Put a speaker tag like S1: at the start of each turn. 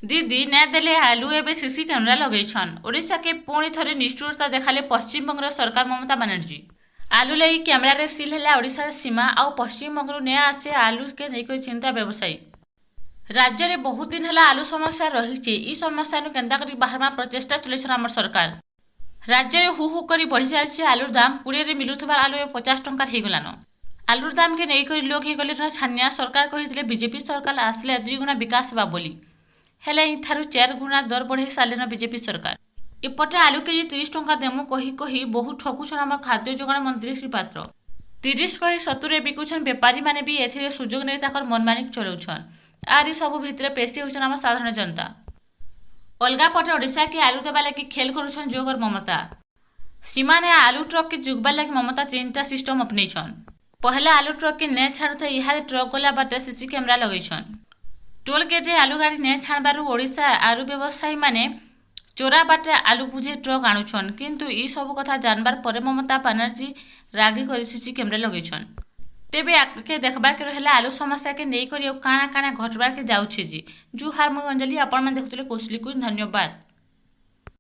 S1: ଦିଦି ନ୍ୟାୟ ଦେଲେ ଆଲୁ, ଏବେ ସିସି କ୍ୟାମେରା ଲଗେଇଛନ୍। ଓଡ଼ିଶାକେ ପୁଣି ଥରେ ନିଷ୍ଠୁରତା ଦେଖାଲେ ପଶ୍ଚିମବଙ୍ଗର ସରକାର ମମତା ବାନାର୍ଜୀ। ଆଲୁ ଲାଗି କ୍ୟାମେରାରେ ସିଲ୍ ହେଲା ଓଡ଼ିଶାର ସୀମା, ଆଉ ପଶ୍ଚିମବଙ୍ଗରୁ ନ୍ୟାୟ ଆସେ ଆଲୁକେ ନେଇକରି ଚିନ୍ତା ବ୍ୟବସାୟୀ। ରାଜ୍ୟରେ ବହୁତ ଦିନ ହେଲା ଆଲୁ ସମସ୍ୟା ରହିଛି। ଇ ସମସ୍ୟାନୁ କେନ୍ତା କରି ବାହାରମା, ପ୍ରଚେଷ୍ଟା ଚଲେଇଛନ୍ ଆମର ସରକାର। ରାଜ୍ୟରେ ହୁ ହୁ କରି ବଢ଼ି ଚାଲିଛି ଆଲୁର ଦାମ। 20ରେ ମିଲୁଥିବା ଆଲୁ ଏବେ 50 ଟଙ୍କାର ହେଇଗଲାନ। ଆଲୁର ଦାମକେ ନେଇକରି ଲୋକ ହେଇଗଲେ ଛାନିଆ। ସରକାର କହିଥିଲେ ବିଜେପି ସରକାର ଆସିଲେ 2 ଗୁଣା ବିକାଶ ହେବା ବୋଲି। ହେଲେ ଇଥାରୁ 4 ଗୁଣା ଦର ବଢ଼େଇ ସାରିଲେନ ବିଜେପି ସରକାର। ଏପଟେ ଆଲୁ କେଜି 30 ଟଙ୍କା ଦେମୁ କହି କହି ବହୁତ ଠକୁଛନ୍ ଆମର ଖାଦ୍ୟ ଯୋଗାଣ ମନ୍ତ୍ରୀ ଶ୍ରୀ ପାତ୍ର। 30 କହି 70ରେ ବିକୁଛନ୍। ବେପାରୀମାନେ ବି ଏଥିରେ ସୁଯୋଗ ନେଇ ତାଙ୍କର ମନମାନି ଚଲାଉଛନ୍। ଆର୍ ସବୁ ଭିତରେ ପେଶି ହେଉଛନ୍ ଆମର ସାଧାରଣ ଜନତା। ଅଲଗା ପଟେ ଓଡ଼ିଶାକେ ଆଲୁ ଦେବା ଲାଗି ଖେଲ କରୁଛନ୍ ଯୋଗ ଅର୍ ମମତା। ସୀମାନେ ଆଲୁ ଟ୍ରକ୍କେ ଯୁଗବାର ଲାଗି ମମତା ତିନିଟା ସିଷ୍ଟମ ଅପନେଇଛନ୍। ପହଲା, ଆଲୁ ଟ୍ରକ୍କେ ନେ ଛାଡ଼ୁଥାଏ, ଇହାଦେ ଟ୍ରକ୍ ଗଲା ବାଟେ ସିସି କ୍ୟାମେରା ଲଗେଇଛନ୍। ଟୋଲ ଗେଟ୍ରେ ଆଲୁ ଗାଡ଼ି ନେ ଛାଡ଼ବାରୁ ଓଡ଼ିଶା ଆଲୁ ବ୍ୟବସାୟୀମାନେ ଚୋରା ବାଟେ ଆଲୁ ବୁଝେଇ ଟ୍ରକ୍ ଆଣୁଛନ୍। କିନ୍ତୁ ଇ ସବୁ କଥା ଜାଣବାର ପରେ ମମତା ବାନାର୍ଜୀ ରାଗି କରି ସିସି କ୍ୟାମେରା ଲଗେଇଛନ୍। ତେବେ ଆଗକେ ଦେଖବାକେ ରହିଲା, ଆଲୁ ସମସ୍ୟାକେ ନେଇକରି ଆଉ କାଣା କାଣା ଘଟବାରକେ ଯାଉଛି ଯେ। ଜୁହାର, ମୁଇଁ ଅଞ୍ଜଲି, ଆପଣମାନେ ଦେଖୁଥିଲେ କୋଶଲି କୁଇନ୍। ଧନ୍ୟବାଦ।